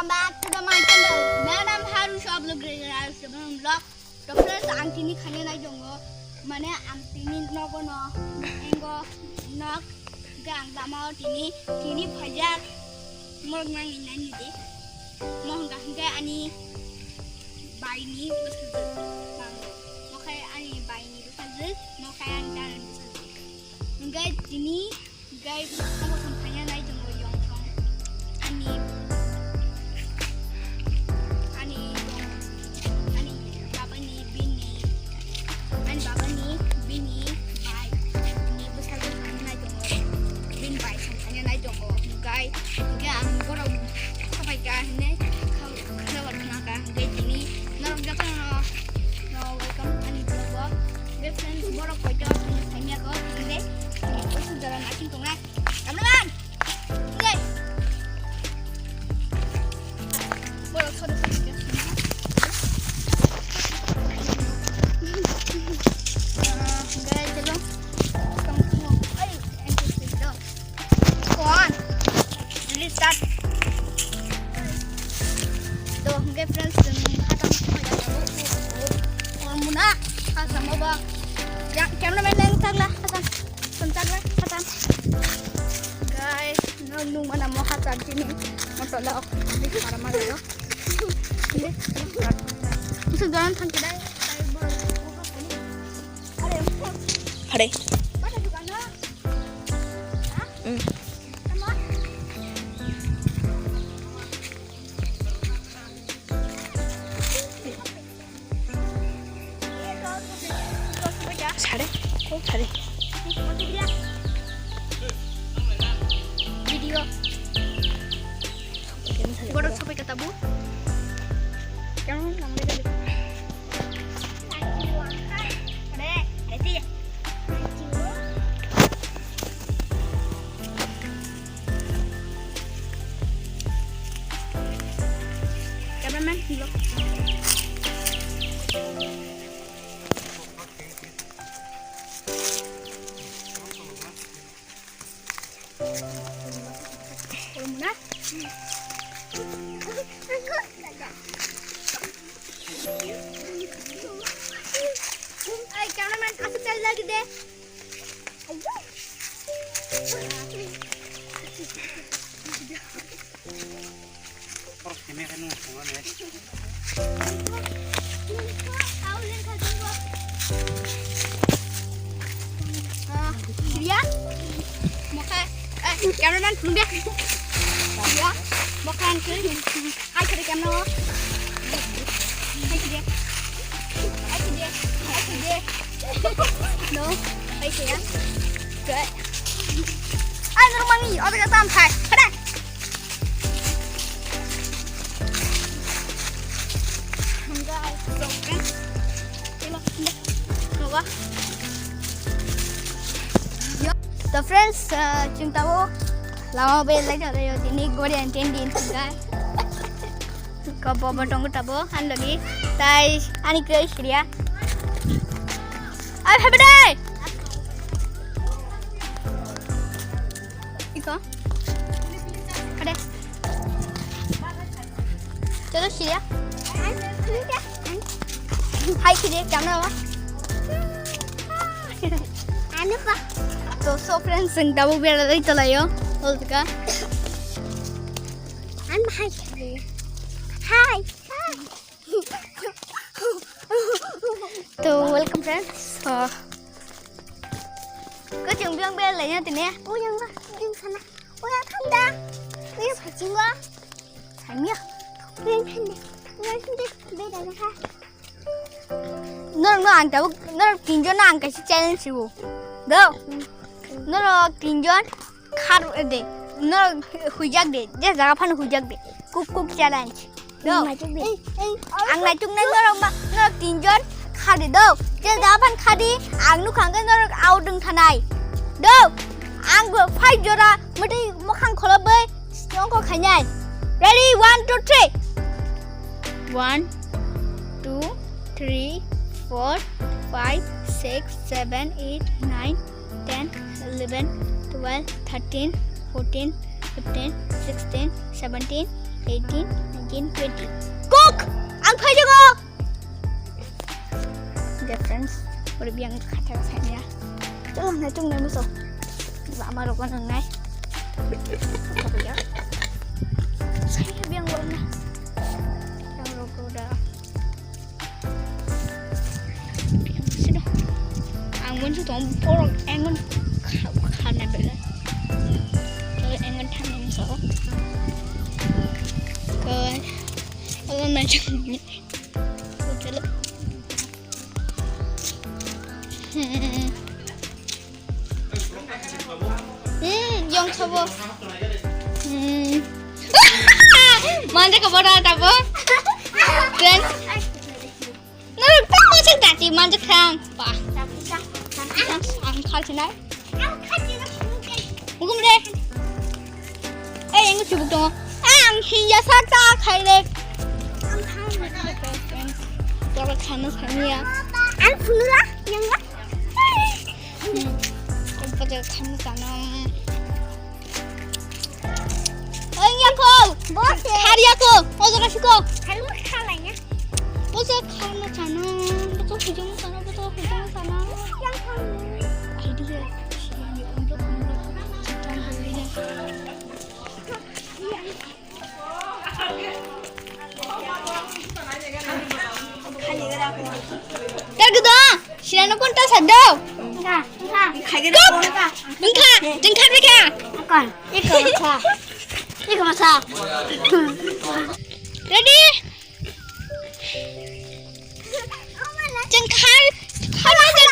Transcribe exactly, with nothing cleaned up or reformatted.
Back to the my channel. Madam Haru shop look great. Vlog. To friends, ang tini khanya nai jongo. Mane ang tini nogo no engo nok. Hingke ang lama o tini, tini phaijak. Morok nang ni nani de. Mo hingka hingke ani bai ni bwsajwk. Mo khe ani bai ni bwsajwk. Mo khe ani dara ni bwsajwk. Hingke tini Guys, omo thang thangya nai tongo yong song. Ani, ani yong, ani baba ni bini, ani baba ni bini bai, ni bwsajwk thangya nai tongo, bini bai thang thangya nai tongo. Guys, hingke ang borok sabai ka hine khao, khao thangka hingke tini norok joto no, no welcome ani vlog o. Hingke friends, borok koito thangya ko hingke, tini bwsajwk jora naising tongnai. Cameraman! Oke. Boleh, sorry, sorry, sorry. Ah, oke, coba. Tunggu, tunggu. Ay, yang kecil dong. Kuan. Jadi start. Tuh, oke, friends, dengan kata semua ya, tahu. Oh, muna. Kata sama, Bang. Ya, cameraman yang tak lah, kata. Tontak bai, khatam. Guys, nok nung mana mo khatam chini. Moto la ok, para ma lo. Musu doran thang kidai. Are. Pada dukan na. Hmm. Sama. Sare, kok sare. Video. Borok sopai kata bu. Yang namanya tadi. Are, are sih. Cameraman, vlog. Ay, cameraman, asik sekali lagi deh. Riya, mokha, eh, cameraman, phunung de. Riya, mokha ang kiri. Hai kiri camera. Hai kiri. Hai kiri. Hai kiri. No. Hai kiri. Good. Ay, normal ni. Otak kata am thai. Kada. To friends, uh, chwng tabuk lama bai lai tonglaio, tini gori ang train din thangkha. Ko bobo tongo tabuk, ani logi, tai ani kwrwi siriya. Ai, phaibai dai! Iko. Kade. Chalo, siriya. Hai, siriya. Camera ba. Ano pa. To, so friends, ang tabuk bera lai tonglaio. Olga. Ano hai. Hai. To, welcome friends. So, ko chwng biyang bera lai tini. Uyang ba, uyang sana. Uyang thangda. Uyang phasingo. Sanya. Uyang thangda. Uyang thangda. Bera ha. Norok no ang tabuk, norok tinjon no ang kaisa challenge riwo. Do. Norok tinjon khar de. Norok huijak de. Je jaga phano huijak de. Kuk kuk challenge. Do. Ang naituk nai norok ma, norok tinjon khar de do. Je jaga phan khar di, ang nukha hwnkhe norok out wng thanai. Do. Ang bo five jora mwtwi mokhang kholobwi. Chongko khainai. Ready? One, two, three. One, two, three, four, five, six, seven, eight, nine, ten, eleven, twelve, thirteen, fourteen, fifteen, sixteen, seventeen, eighteen, nineteen, twenty. Kok! Ang phai jago! Dear friends, ore biyang khatha saya. Chalo, na chung na muso. Ba ama rok nang nai. Saya biyang wala na. Yang rok da. Sino. Ang mun su tong borok engon kha-, khana bela. Kalau engon thang so. Ke, kalau macam ni. Betul. Hmm. Hmm, yang sabo. Hmm. Manja ka bora tabo. Friends. Nang tamo sing tati manja khang. Ba. Ang khal sinai. Hukum de. Eh, yang sibuk dong. Ang hiya sa ta khai de. Toro khano khani ya. Ang phunula yang. Hmm. Kompote khani tano. Oi, yang ko. Bose. Hari aku. Ojo kasih ko. Hari mau kalah ya. Ojo khano tano. Ojo hujung tano. Ojo hujung tano. Yang ko. Idea. Targdo, sirano konta sado. Engkha, engkha. Kok? Engkha, engkha, engkha. Akon, iko masa. Iko masa. Ready? Chwng khar, khar ma se